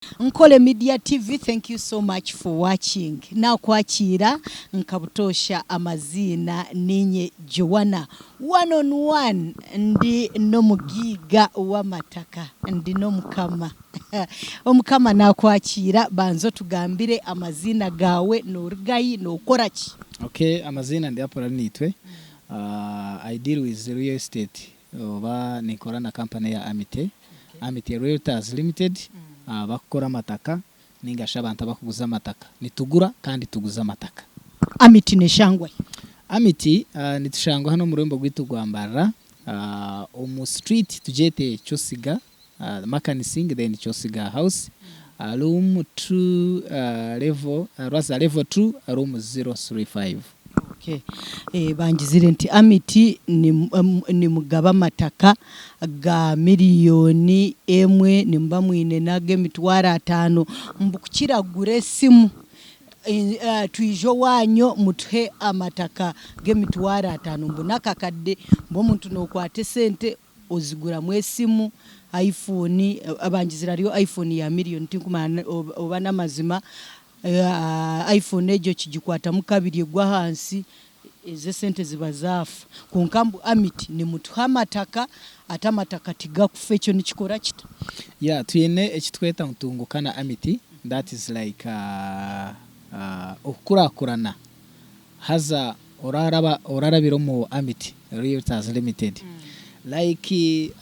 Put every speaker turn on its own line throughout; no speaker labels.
Nkole Media TV thank you so much for watching Nakwakiira nka butoosha amaziina ninye Joanna one on one ndi n'omugiiga w'amataka ndi n'omukama Omukama nakwakiira banza otugambire amaziina gaawe norugahi nokoraki?
Ok amaziina ndi Apollo Arinaitwe I deal with real estate oba ninkora na company eya Amity, Amity Realtors Limited abakukora amataka ninga shi abantu abakuguza amataka. Nitugura kandi tuguza amataka.
Amity neshangwa hi?
Amity nitushangwa hanu omu rurembo rwitu rwa Mbarara omu street tugyete Kyosiga Makanising then Kyosiga house room two level rather level two room 035.
Okay. Eh, bangizire nti Amity nimugaba amataka ga miriyoni emwe nimuba mwine n'ag'emitwaro ataano mbu kukira gura esimu twije owaanyu mutuhe amataka g'emitwaro ataano mbu n'akakadde mbu omuntu nookwata esente oziguramu esimu iPhone bangizire hariyo iPhone ya miriyoni tinkumanya oba n'amazima iPhone egyo okigikwatamu kabiri egwa ahansi ezo esente ziba zaafa. Kwonka mbu Amity nimutuha amataka ate amataka tigakufa ekyo nikikora kita?
Yeah twine eki tweta ngu tunguka na Amity that is like okukurakurana haza oraraba orarabira omu Amity Realtors Limited like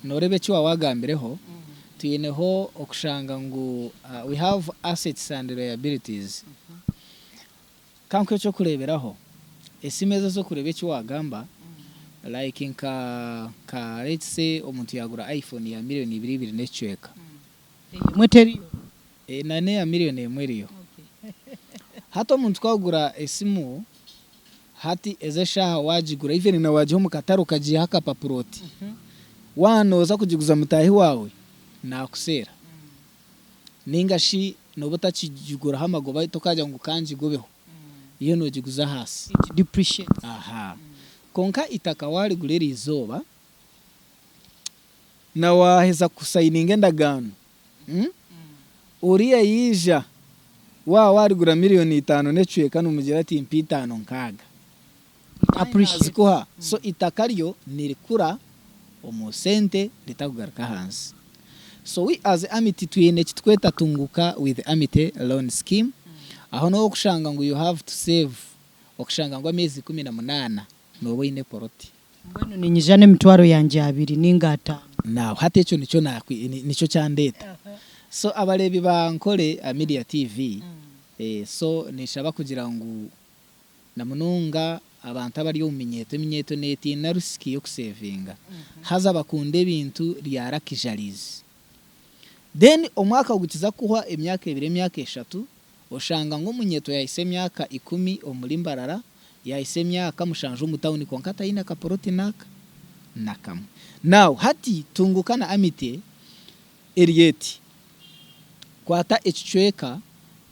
Noreeba eki wawagambireho, twineho okushanga ngu we have assets and liabilities. Kankuhe ekyokureberaho, esimu ezo ezokureeba eki wagamba, like nka nka let's say omuntu yagura iPhone ya million ibiri ibiri nekicweka.
Emwe teriyo?
Na neya million emwe eriyo. Hati omuntu ku agura esimu Hati ezi eshaaha waagigura even na waagiha omu katare okagiiha akapapura oti waaba nooza kugiguza mutaahi waawe naakuseera nainga shi nooba otakigiguraho amagoba tokaagira ngu ka ngigobeho yo noogiguza ahaasi.
It depreciates.
Aha. Kwonka eitaka waarigura eriizooba na waaheza kusayininga endagaano Oriya yaija, waaba waarigura miriyoni itaano n'ekicweka nomugira ati mpa itaano nkaaga. Nazikuha. So eitaka ryo nirikura omu sente ritakugaruka ahansi. So we as Amity twine ekitukweta Tunguka with Amity loan scheme, aho niho orikushanga ngu you have to save okushanga ngu ameezi 18 nooba oine poloti.
Mbwenu niinyija n'emitwaro yangye abiri nainga ataano.
Now hati ekyo nikyo nikyo kyandeeta. So abareebi ba Nkore Media TV, so ninshaba kugira ngu na munonga abantu abari omu minyeeto, eminyeeto neetiina risiki y'okusevinga haza bakunda ebintu bya luxuries. Then omwaka gukiza kuhwa emyaka ebiri emyaka eshatu, Oshanga ngu omunyeto yahisa emyaka ikumi omuri Mbarara, yahisa emyaka mushanju omu tawuni kwonka tayine kapoloti naka nakamwe. Now hati tunguka na Amity eri eti, kwata ekicweka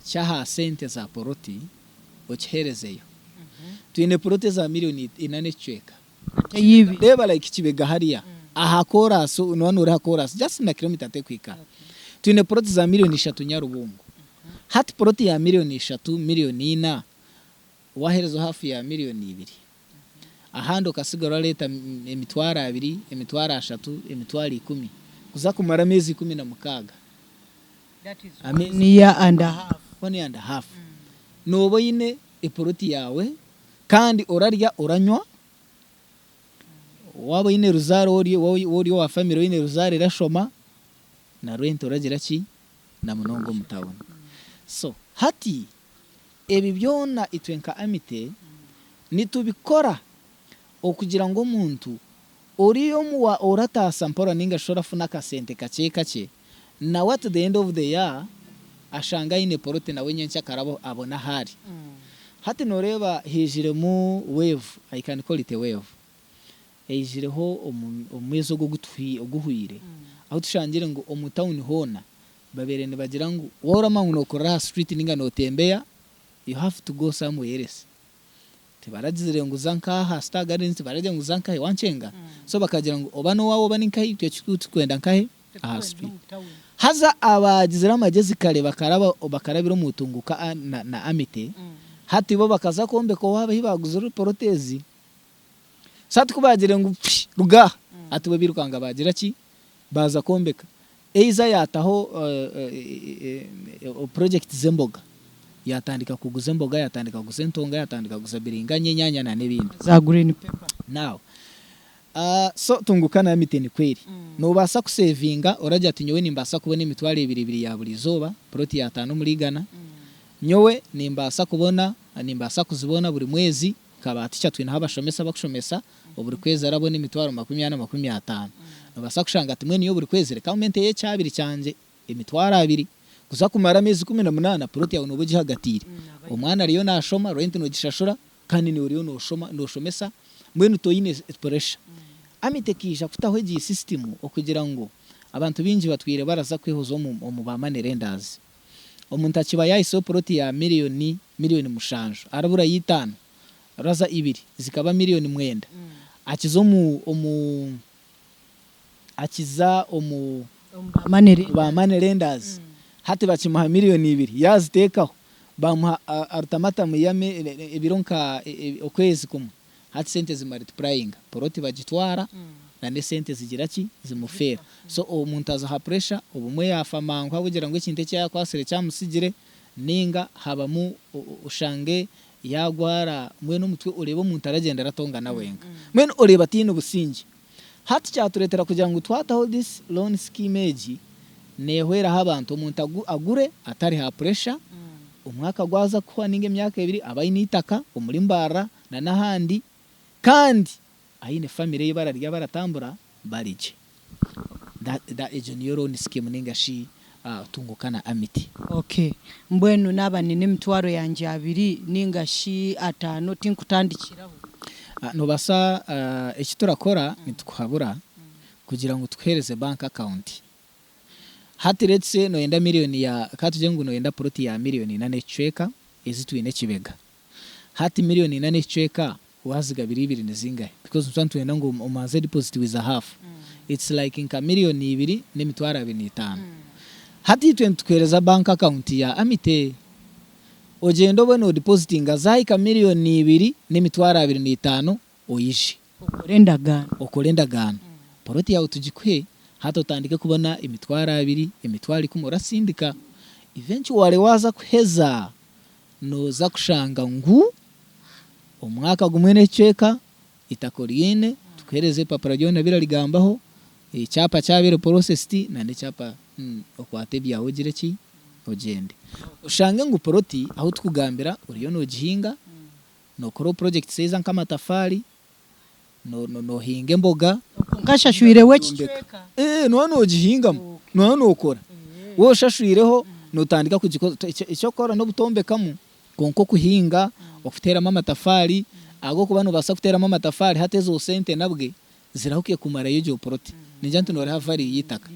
ky'aha sente za poloti okiherezeyo. Twine poloti eza million ina n'ekicweka. Reeba like Kibega hariya aha koorasi nooba noori aha koorasi just na kilomita tekuhika. Twine poloti za million ishatu Nyarubungo. Hati poloti ya million ishatu, million ina waherezaho hafu ya million ibiri. Ahandi okasigara orareeta emitwaro abiri, emitwaro ashatu, emitwaro ikumi kuza kumara ameezi 16.
One year and a half.
One year and a half. Nooba oine epoloti yaawe Kandi orarya oranywa, waaba oine ruzaaro ori ori owa family oine ruzaaro erashoma, na rent oragira ki? Na munonga omu town. So hati ebi byona itwe nka Amity nitubikora okugira ngu omuntu ori omu orataasa mpora ninga shi orafuna akasente kakye kakye nawe at the end of the year ashange aine poloti nawe nyenkyakare abone ahu ari. Hati noreeba haijiremu wave, I can call it a wave, eijireho omu mwezi ogu oguhweire ahu tushangire ngu omu town hoona babaire nibagira ngu waaba oramanya ngu nokorera aha street ninga notembeya you have to go somewhere else. Tibaragizire ngu za nk'aha Star Gardens, tibaragira ngu za nkahi, wankyenga? So bakagira ngu oba n'owaawe oba ni nkahi, itwe eki turikwenda nkahi? Aha street. Haza abaagizire amagyezi kare bakaraba bakarabira omu Tunguka na Amity, hati bo bakaza kwombeka owaabo ahi baaguzire poloti ezi. So hati ku baagire ngu pfi ruga aha, hati bo bairukanga baagira ki? Baaza kwombeka. Eiza yaataho project z'emboga, yaatandika kuguza emboga, yaatandika kuguza entonga, yaatandika kuguza biringanya, enyaanya na n'ebindi.
Za green pepper.
Now, So tunguka na Amity nikwo eri. Nobaasa kusevinga oragira ati nyowe nimbaasa kubona emitwaro ebiri ebiri ya buri izooba, plot ya ataano omuri igana. Nyowe nimbaasa kubona nimbaasa kuzibona buri mwezi nka ba teacher twineho abashomesa abakushomesa oburi kwezi arabona emitwaro 40 50. Nobaasa kushanga ati mbwenu nyowe buri kwezi reka ngume nteyo ekyabiri kyangye emitwaro abiri kuza kumara ameezi 18 plot yaawe nooba ogihagatiire. Omwana ariyo nashoma, rent nogishashura Kandi niiwe oriyo nooshoma, nooshomesa, mbwenu toine pressure. Amity ekaija kutaho egi system okugira ngu abantu baingi batwire baraza kwehoza omu omu ba money lenders. Omuntu akiba yaahisaho plot ya million, million mushanju, araburayo itaano, raza ibiri, zikaba million mwenda, akiza omu omu akiza omu
Omu ba money
ba
lenders.
money lenders, hati bakimuha million ibiri, yaaziteekaho, Bamuha arutamatamu yame ebiro nka okwezi kumwe hati sente zi multiplyinga poloti bagitwara na nesente zigira ki zimufeera so omuntu aza aha pressure obumwe yafa mangu ahabwokugira ngu ekintu ekiyakwasire kyamusigire ninga habamu oshange yagwara mbwenu omutwe oreebe omuntu aragyenda aratongana wenka mbwenu oreeba tihaine obusingye hati kyaturetera kugira ngu twataho this loan scheme egi Neehweraho abantu, omuntu agure atari ha puresha, omwaka gwaza kuhwa ninga emyaka ebiri abe aine eitaka omuri Mbarara na n'ahandi kandi aine famire ei bararya baratambura bari gye. Egyo niyo loan scheme ninga shi Tunguka na Amity.
Ok, mbwenu naaba nyine emitwaro yangye abiri ninga shi ataano tinkutandikiraho?
Noobaasa, eki turakora nitukuhabura kugira ngu tukuheereze bank account. Hati let's say noyenda million ya, ka tugire ngu noyenda plot ya million ina n'ekicweka ezi twine Kibega. Hati million ina n'ekicweka wazigabira ibiri ni zingahi? Because nituba nitwenda ngu omanze deposit with a half. It's like nka million ibiri n'emitwaro abiri n'etaano. Hati itwe nitukuheereza bank account ya Amity. Ogyende obe nodepositinga zahika million ibiri n'emitwaro abiri n'etaano oije.
Okore endagaano.
Okore endagaano. Poloti yaawe tugikuhe, hati otandike kubona emitwaro abiri, emitwaro ikumi orasindika. Eventually waaza kuheza, nooza kushanga ngu omwaka gumwe n'ekicweka, eitaka oriine, tukuheereze ebipapura byona birarigambaho, ekyapa kyabaire processed na n'ekyapa okwate ebyawe ogire ki? Ogyende. Oshange ngu poloti ahu tukugambira oriyo noogihinga, Nokoraho projects eza nk'amatafaari, nohinga emboga.
Kwonka nshashwireho ekicweka.
Eeh nooba nogihingamu, nooba nokora. Waaba oshashwireho notandika kugikoza, eky'okukora n'obutombekamu kwonka okuhinga, okuteeramu amatafaari, ahabw'okuba nobaasa kuteeramu amatafaari hati ezo sente nabwe zirahuke kumarayo egyo poloti. Ningira nti noreeba value y'eitaka.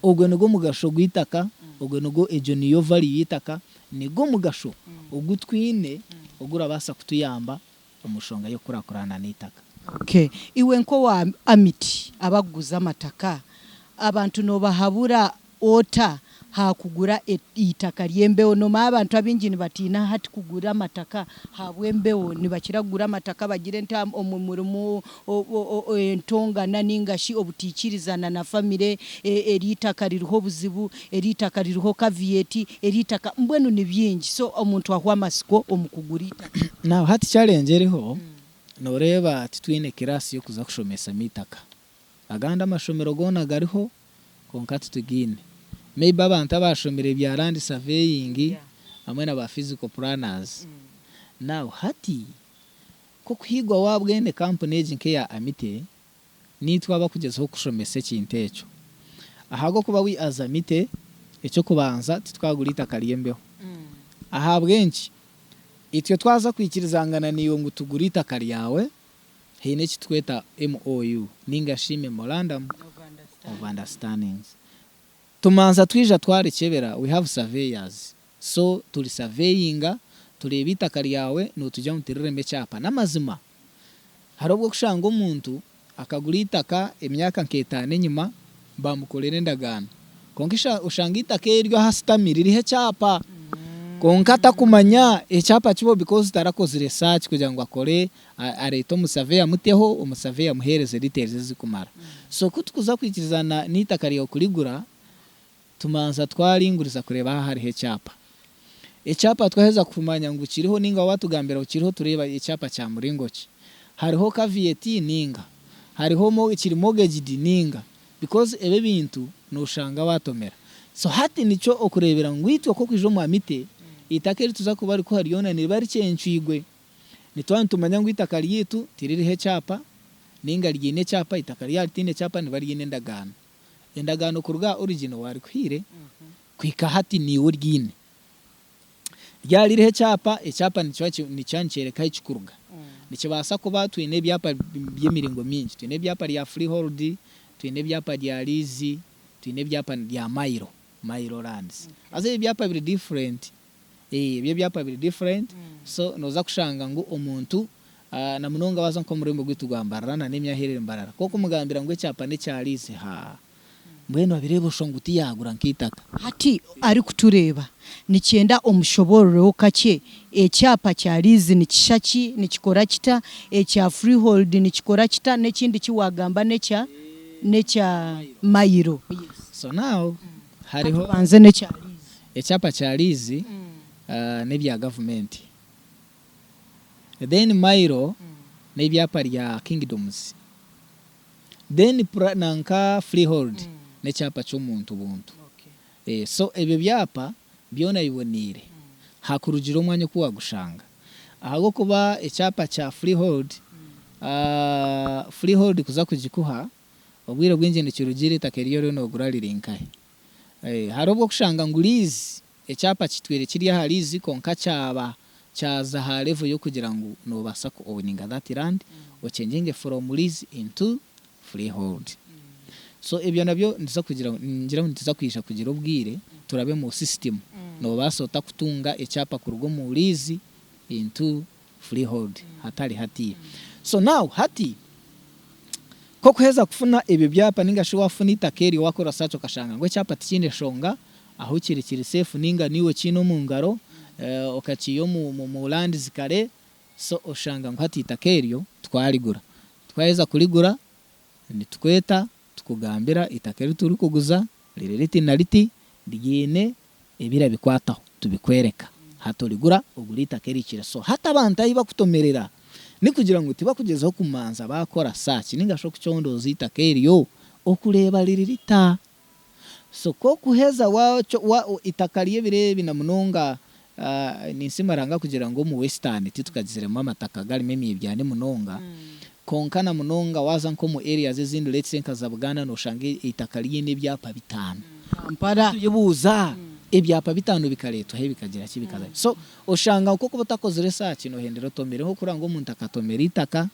Ogwo nigwo mugasho gw'eitaka, ogwo nigwo egyo niyo value y'eitaka, nigwo mugasho ogu twine ogurabaasa kutuyamba omu nshonga y'okukurakurana n'eitaka.
Okay. Iwe nk'owa Amity abakuguza amataka, abantu nobahabura Ota ha kugura eitaka ry'embeho? Nomanya abantu abaingi nibatiina hati kugura amataka ahabw'embeho. Nibakira kugura amataka bagire nti omwe murimu entongana ninga shi obutaikirizana na famire, eri eitaka ririho obuzibu, eri eitaka ririho caveat, eri eitaka mbwenu ni bingi. So omuntu ahwa amatsiko omu kugura eitaka.
Now hati challenge eriho, noreeba titwine class y'okuza kushomesamu eitaka. Agandi amashomero goona gariho kwonka titugiine. Maybe abantu abaashomire ebya land surveying hamwe na ba physical planners. Now hati k'okuhigwa waabwene kampuni egi nk'eya Amity, niitwe abakugyezaho kushomesa ekintu ekyo. Ahabw'okuba we as Amity, eky'okubanza titwagura eitaka ry'embeho. Ahabw'enki? Itwe twaza kwikirizangana naiwe ngu tugure eitaka ryawe, Haine eki tukweta MOU ninga shi Memorandum of Understandings. Tumanza twija twarikyebera, we have surveyors, so turi surveyinga tureeba eitaka ryawe notugira ngu tiriremu ekyapa. N'amazima hariho obu orikushanga omuntu akagura eitaka emyaka nk'etaano enyima bamukorera endagaano. Kwonka oshanga eitaka eryo ahu ashutami ririho ekyapa kwonka atakumanya ekyapa kibo because tarakozire search kugira ngu akore areete omusaveya amuteho, omusaveya amuheereze details ezirikumara. So ku tukuza kwikirizana n'eitaka ryawe kurigura, tumanza twaringuriza kureeba aha hariho ekyapa. Ekyapa twaheza kumanya ngu kiriho ninga waatugambira ngu kiriho tureeba ekyapa kya muringo ki. Hariho caveat ninga? Hariho kiri mortgaged ninga? Because ebi ebintu noshanga watomera. So hati nikyo okurebera ngu itwe kokwija omu Amite, eitaka erituza kuba rikuha ryona niriba rikyencwigwe. Nitwaba nitumanya ngu eitaka ryaitu tiririho ekyapa, ninga ryiine ekyapa, eitaka ryaba ritiine kyapa niriba ryiine endagaano. Endagaano kuruga aha origin owarikuhaire kuhika hati niiwe oryiine. Ryaba ririho ekyapa, ekyapa nikiba nikiba nikyereka ahu kirikuruga. Nikibaasa kuba twine ebyapa by'emiringo mingi. Twine ebyapa rya freehold, twine ebyapa rya lease, twine ebyapa rya mailo, mailo lands. Haza ebyo ebyapa biri different. Ebyo ebyapa biri different, so nooza kushanga ngu omuntu na munonga waaza nk'omu rurembo rwaitu rwa Mbarara na n'emyaherere Mbarara, ku okumugambira ngu ekyapa n'ekya lease, haa. Mbwenu abireeba oshusha ngu tiyaagura nk'eitaka.
Hati arikutureeba, nikyenda omushobororeho kakye, ekyapa kya liizi nikisha ki, nikikora kita, ekya freehold nikikora kita, n'ekindi ki waagamba n'ekya n'ekya mayiro.
So now hariho.
Katubanze n'ekya liizi.
Ekyapa kya liizi n'ebya gavumenti. Then mayiro n'ebyapa rya kingdoms. Then nanka freehold n'ekyapa ky'omuntu buntu. So ebyo byapa byona biboneire hakurugiirira omwanya oku wagushanga. Ahabw'okuba ekyapa kya freehold, freehold kuza kugikuha obwire bwingi nikirugiirira eitaka eri oriyo nogura riri nkahi. Hariho obu orikushanga ngu lease Ekyapa kitwire kiri aha liizi kwonka kyaba kyaza aha level y'okugira ngu nobaasa ku owninga that land ochenginge from lease into freehold. So ebyo nabyo nituza kugira ningira ngu nituza kwija kugira obwire turabe mu system nobaasa ota kutunga ekyapa kuruga omu lease into freehold hatari hatiya. So now hati kokuheza kufuna ebyo byapa ninga shi wafuna eitaka eryo wakora search okashanga ngu ekyapa tikiine shonga ahu kiri kiri safe ninga niiwe okiine omu ngaro okakiiha omu lands kare so oshanga ngu hati eitaka eryo twarigura. Twaheza kurigura nitukweta tukugambira eitaka eri turikuguza riri riti na riti ryiine ebirabikwataho tubikwereka. Hati origura ogure eitaka erihikire. So hati abantu ahu bakutomerera nikugira ngu tibakugyezaho kumanza bakora search ninga shi okucondooza eitaka eryo okureeba riri rita. So ku okuheza wa eitaka ry'ebiro ebi na munonga ninsiima Ruhanga kugira ngu omu Western titukagiziremu amataka garimu emyebyani munonga kwonka na munonga waaza nk'omu areas ezindi let's say nka za Buganda noshanga eitaka ryine ebyapa bitaano.
Kampala.
Tuyebuuza ebyapa bitaano bikareetwa hi bikagira ki bikaza ki. So oshanga ngu ku okuba otakozire search nohendera otomire nk'okureba ngu omuntu akatomera eitaka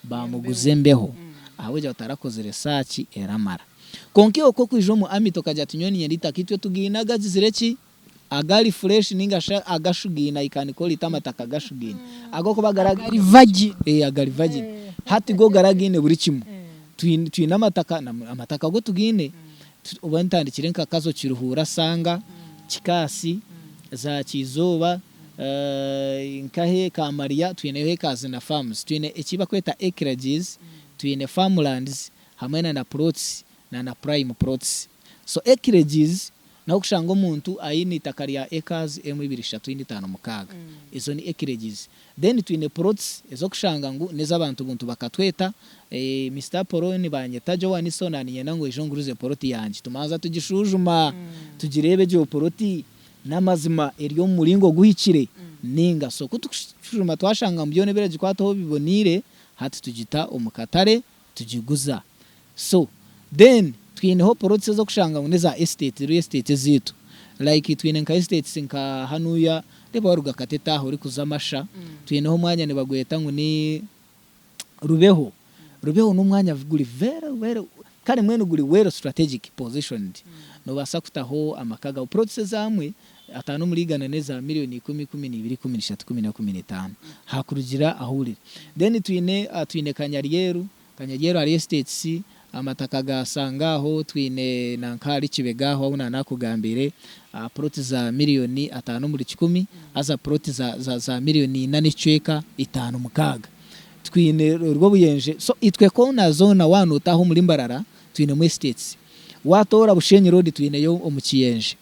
Baamuguza embeho ahabw'okugira ngu tarakozire saaki eramara. Kwonka iwe ku orikwija omu Amity okagira oti nyowe niinyenda eitaka itwe tugaine agagizire ki? Agari fresh nainga shi agashugaine I can call it amataka agashugaine ahabw'okuba
gara Agari virgin.
Agari virgin. Hati go garagaine buri kimwe. Twine twine amataka amataka go tugaine oba ntandikire nka Kazo Kiruhura Sanga, Kikaasi, za Kyizooba, Nkahe Kamariya twineho acres na farms. Twine eki bakweta acreages, twine farmlands hamwe na na plots na na prime plots. So acreages nahu okushanga omuntu aine eitaka rya acres emwe, ibiri, ishatu, ina, itaano, mukaaga. Ezo ni acreages. Then twine plots ezokushanga ngu nez'abantu buntu bakatweta, Mister Apollo nibanyeta Joan so naninyenda ngu oije ongurize plot yangye. Tumanza tugishujuma tugireebe egyo plot N'amazima eri omu muringo oguhikire nainga? So ku tukushwijuma twashanga ngu byona ebiragikwataho biboneire, hati tugita omu katare tugiguza. So then twineho plots ez'okushanga ngu n'eza estate, real estate ezaitu. Like twine nka estates nka hanuya, reeba waruga Katete aha orikuza Masha, twineho omwanya nibagweta ngu ni Rubeho. Rubeho n'omwanya guri very very kare mbwenu guri well strategic positioned. Nobaasa kutaho amaka gaawe. Plots ezamwe ataano omuri igana n'eza million ikumi, ikumi n'ibiri, ikumi n'ishatu, ikumi n'ina, ikumi n'itaano. Hakurugiirira ahu ori. Then twine twine Kanyaryeru, Kanyaryeru hariyo estates Amataka ga Sanga aho twine nanka ahari Kibega aho ahu nanakugambiire plot za miriyoni ataano omuri kikumi haza plot za miriyoni ina n'ekicweka itaano mukaaga. Twine Rwobuyenje so itwe koona zoona waaba notaaha omuri Mbarara twinemu estates. Watoora Bushenyi road twineyo omu Kiyenje.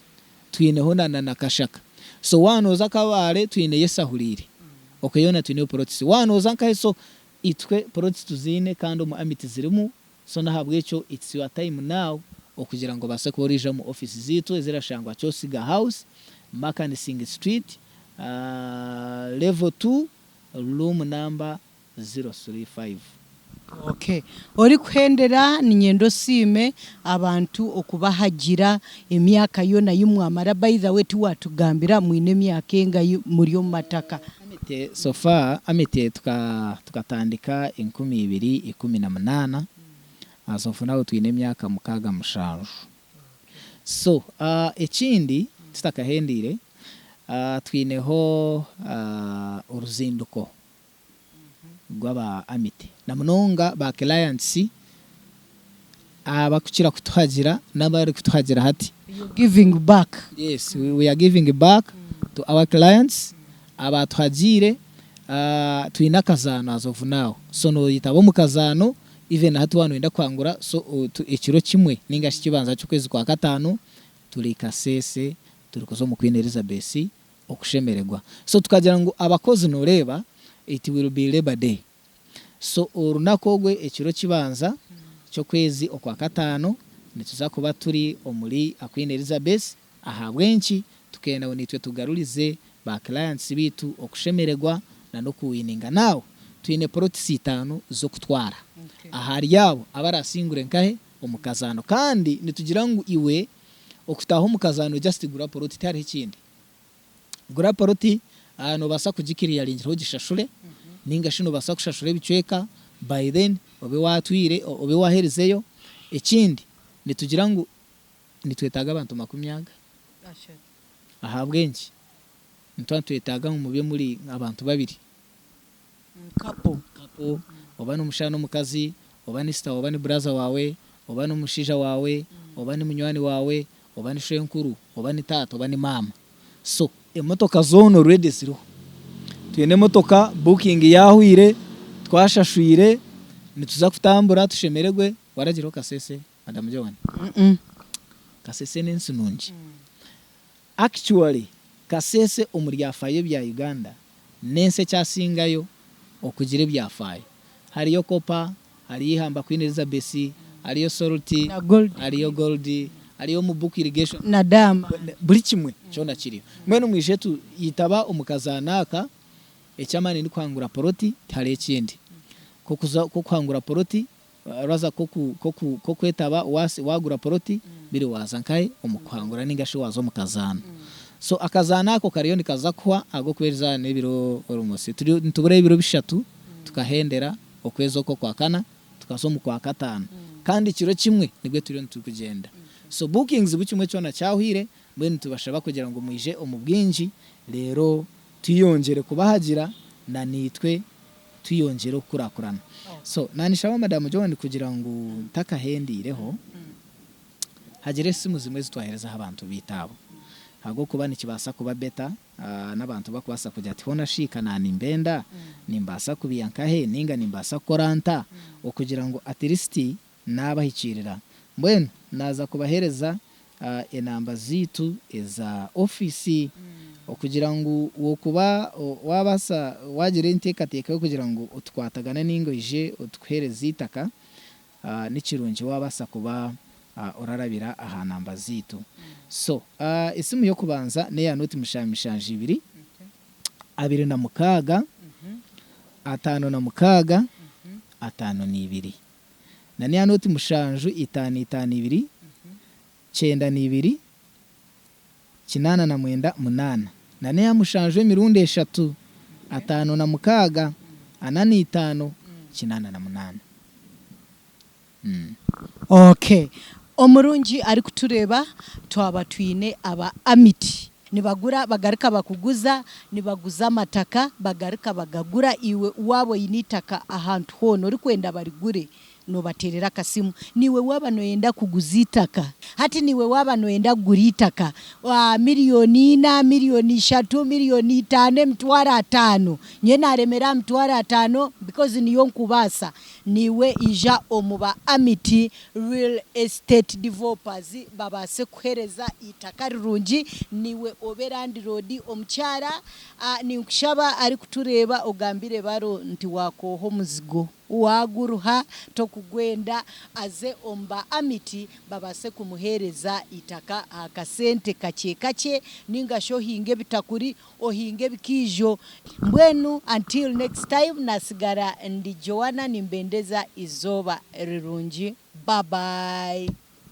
Twineho na na Kashaka. So waaba nooza Kabale twineyo Esahuriire. Okwe yoona twineyo plots. Waaba nooza nkahe so itwe plots tuziine kandi omu Amity zirimu so n'ahabw'ekyo it's your time now okugira ngu obaase kuba oraija omu office zaitu ezirashangwa Kyosiga House, Makanising Street, level two, room number 035.
Ok. Orikuhendera niinyenda osiime abantu okubahagira emyaka yoona ei mwamara. By the way tiwatugambira mwine emyaka engahi muri omu mataka?
Amity so far Amity tukatandika 2018 as of now twine emyaka 67. So ekindi tutakahendeire twineho oruzinduko gw'aba Amity na munonga ba clients abakukira kutuhagira n'abari kutuhagira hati.
You're giving back.
Yes, we are giving back to our clients abatuhagiire. Twine akazaano as of now so noyetaba omu kazaano even hati waaba noyenda kuhangura so ekiro kimwe ninga shi ekibanza ky'okwezi kwa kataano turi Kasese turi kuza omu Queen Elizabeth okushemererwa. So tukagira ngu abakozi noreeba it will be labour day. So orunaku orwe ekiro kibanza ky'okwezi okwa kataano nituza kuba turi omuri Queen Elizabeth ahabw'enki tukenda ngu naitwe tugarurize ba clients baitu okushemererwa na n'okuwininga. Now twine plots itaano z'okutwara ahari abo abarasingure nkahe omu kazaano kandi nitugira ngu iwe okutaaha omu kazaano just gura plot tihariho ekindi. Gura poloti, noobaasa kugikiriyaringiraho ogishashure, nainga shi noobaasa kushashura ebicweka by then obe waatwire, obe waaherizeyo. Ekindi nitugira ngu nitwetaaga abantu makumi aga. Ahabw'enki? Nituba nitwetaaga ngu mube muri abantu babiri.
Couple.
Couple, oba n'omushaija n'omukazi, oba ni sisita oba ni buraza waawe, oba n'omushaija waawe, oba ni munywani waawe, oba ni shwenkuru, oba ni taata oba ni maama. So emotoka zoona already ziriho. Twine emotoka, booking yaahwire, twashashwire, nituza kutambura tushemeregwe. Waragireho Kasese, Madam Joan? Kasese n'ensi nungi. Actually Kasese omu byafaayo bya Uganda n'ensi ekyasingayo okugira ebyafaayo. Hariyo copper, hariyo eihamba Queen Elizabeth, hariyo salt,
Na gold.
hariyo gold, hariyo Mubuku irrigation.
Na diamond.
Buri kimwe kyona kiriyo. Mbwenu mwije tu yitaba omu kazaano aka, eky'amaani nikuhangura poloti tihariho ekindi. Kokuza kokuhangura poloti Waza nk'okwetaba wagura poloti biri waza nkahe omu kuhangura ninga shi waza omu kazaano. So akazaano ako kariyo nikaza kuhwa ahabw'okuba erizooba n'ebiro almost nituburayo ebiro bishatu tukahendera okwezi oku okwakana tukaza omu kwakataano kandi kiro kimwe nibwe turiyo nitukugyenda. So bookings buri kimwe kyona kyahwire mbwenu nitubashaba kugira ngu mwije omu bwingi reero tweyongyere kubahagira na naitwe tweyongyere okukurakurana. So nanishaba Madam Joan kugira ngu ntakahendiireho, hagire esimu zimwe ezi twaherezaho abantu baitu abo. Ahabw'okuba nikibaasa kuba better n'abantu bakubaasa kugira ati hoona shi ka nanimbenda, nimbaasa kubiiha nkahe ninga nimbaasa kukora nta okugira ngu at least naabahikiirira. Mbwenu naaza kubaheereza enamba zaitu eza ofiisi okugira ngu wokuba waabaasa waagira enteekateeka y'okugira ngu otukwatagane nainga oije otukuheereze eitaka, ni kirungi waabaasa kuba orarabira aha namba zaitu. So, esimu y'okubanza n'eya nooti mushanju mushanju ibiri, 26, 56, 52. Na niya nooti mushanju itaano itaano ibiri, kyenda na ibiri, kinaana na mwenda munaana. Na n'eya mushanju emirundi eshatu, 56, 45, 88.
Okay. Omurungi arikutureeba twaba twine aba Amity. Nibagura bagaruka bakuguza, nibaguza amataka bagaruka bagagura, iwe waaba oine eitaka ahantu hoona orikwenda barigure. Noobateerera akasimu. Naiwe waaba nooyenda kuguza eitaka, hati naiwe waaba nooyenda kugura eitaka, miriyoni ina, miriyoni ishatu, miriyoni itaano, emitwaro ataano, nyowe naaremera aha mitwaro ataano because niyo nkubaasa. Naiwe ija omu ba Amity Real Estate Developers babaase kukuheereza eitaka rirungi, naiwe obe landiroodi. Omukyara ninkushaba arikutureeba ogambire baro nti waakooha omuzigo. Waaguruha tokugwenda aze omu ba Amity babaase kumuheereza eitaka aha kasente kakye kakye ninga shi ohinge ebitakuri, ohinge ebikiijo. Mbwenu until next time nasigara ndi Joanna nimbendeza eizooba rirungi. Bye bye.